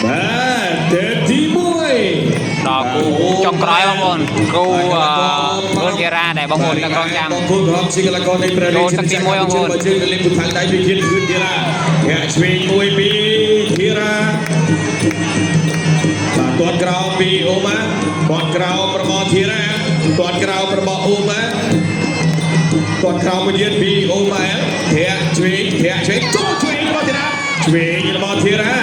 បាទទេទី1 ដល់គូចុងក្រោយបងប្អូនគូអឺធឿនធារ៉ាដែលបងប្អូននឹងរងចាំ បងប្អូនក្រុមជាកីឡាករនៃព្រះរាជាណាចក្រកម្ពុជាបើជើងទៅលេងពុទ្ធដៃវិធានធឿនធារ៉ាធាក់ឆ្វេងមួយពីធារ៉ាបាទទាត់ក្រោមពីអូម៉ាទាត់ក្រោមរបស់ធារ៉ាទាត់ក្រោមរបស់អូម៉ាទាត់ក្រោមមួយទៀតពីអូម៉ាធាក់ឆ្វេងធាក់ឆ្វេងចូលឆ្វេងរបស់ធារ៉ាឆ្វេងរបស់ធារ៉ា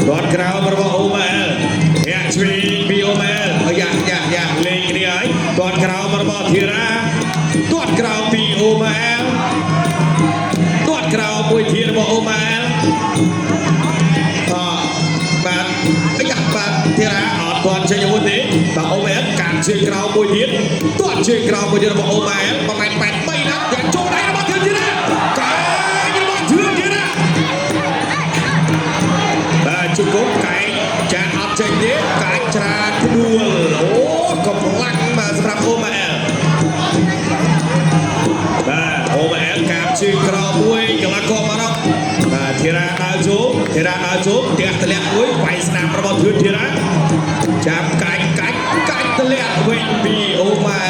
ទាត់ក្រោមរបស់អូម៉ាធាក់ឆ្វេងពីអូម៉ាយ៉ាយ៉ាយ៉ាលេងគ្នាហើយទាត់ក្រោមរបស់ធារ៉ាទាត់ក្រោមពីអូម៉ាទាត់ក្រោមមួយធារបស់អូម៉ាអបាទអាយ៉ាបាទធារ៉ាអត់ទាន់ចេញអាវុធទេបាទអូម៉ែកាត់ជើងក្រោមមួយទៀតទាត់ជើងក្រោមមួយទៀតរបស់អូម៉ែ1ម៉ែត្រ83ណាស់ទាំងចូលដៃរបស់ធឿនធារ៉ាកាយរបស់ធឿនធារ៉ាបាទជង្គង់កែងចាអត់ចេញទេកាច់ច្រាក្ដួលអូកម្លាំងបាទសម្រាប់អូម៉ែបាទអូម៉ែកាបជើងក្រោមមួយកីឡាករម៉ារ៉ុកបាទធីរ៉ាដើរចូលធីរ៉ាដើរចូលផ្ទះតម្លាក់មួយវាយស្នាមរបស់ធឿនធីរ៉ាចាប់កាច់កាច់កាច់តម្លាក់វិញពីអូម៉ែ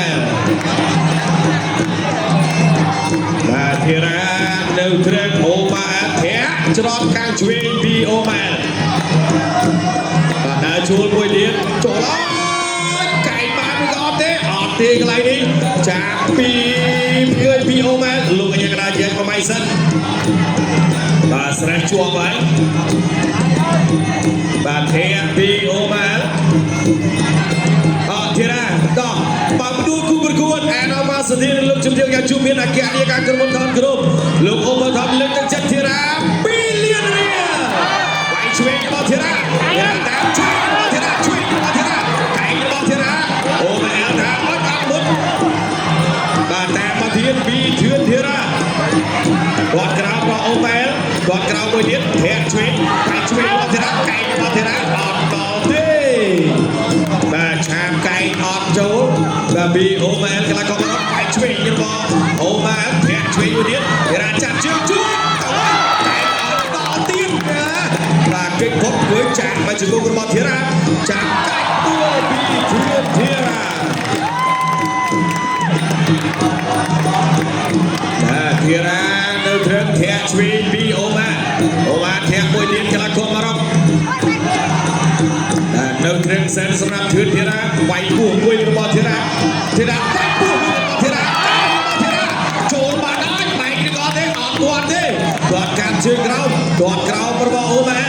បាទធីរ៉ានៅត្រឹមអូម៉ែធាក់ច្រត់ខាងឆ្វេងពីអូម៉ែបាទដើរជួលមួយទៀតចូលហើយកែងបានមួយក៏អត់ទេអត់ទេកន្លែងនេះចាប់ពីភឿយពីអូម៉ែលោកកញ្ញាកដាជាប្រម៉ៃសិនបាទស្រេះជាប់ហើយបាទធាក់ពីអូម៉ែអធីរ៉ាដោះបើផ្ដួលគូប្រកួតអានអមាសធានលោកជំទាវយ៉ាងជួបមានអគ្គនាយិកាក្រុមហ៊ុនថនគ្រប់លោកអូបថនលើកទឹកចិត្តធីរ៉ា2លានរៀលវាយឆ្វេងរបស់ធីរ៉ាធីរ៉ាតាមឆ្វេងរបស់ធីរ៉ាឆ្វេងរបស់ធីរ៉ាកែងរបស់ធីរ៉ាអូម៉ែអែលថាអត់អត់មុនបាទតាមមកទៀតពីធឿនធីរ៉ាគាត់ក្រោមរបស់អូម៉ែលគាត់ក្រោមមួយទៀតធាក់ឆ្វេងកែងឆ្វេងរបស់ធីរ៉ាកែងរបស់ធីរ៉ាអត់ដល់ទេបាទឆាបកែងអត់ចូលបាទពីអូម៉ែលកីឡាករមកកែងឆ្វេងរបស់អូម៉ែលធាក់ឆ្វេងមួយទៀតធីរ៉ាចាប់ជើងជួតទៅហើយកែងអត់ដល់ទៀតណាបាទគេចផុតធ្វើចាក់មកជង្គង់របស់ធីរ៉ាចាប់កាច់ដួលពីធឿនធីរ៉ាបាទធីរ៉ានៅត្រឹមធាក់ឆ្វេងពីអូម៉ាអូម៉ាធាក់មួយទៀតកីឡាករម៉ារ៉ុកបាទនៅត្រឹមសិនសម្រាប់ធឿនធីរ៉ាវាយពោះមួយរបស់ធីរ៉ាធីរ៉ាវាយពោះមួយរបស់ធីរ៉ាកែងរបស់ធីរ៉ាចូលបានហើយបែកឬក៏អត់ទេអត់ទាន់ទេទាត់កាត់ជើងក្រោមទាត់ក្រោមរបស់អូម៉ា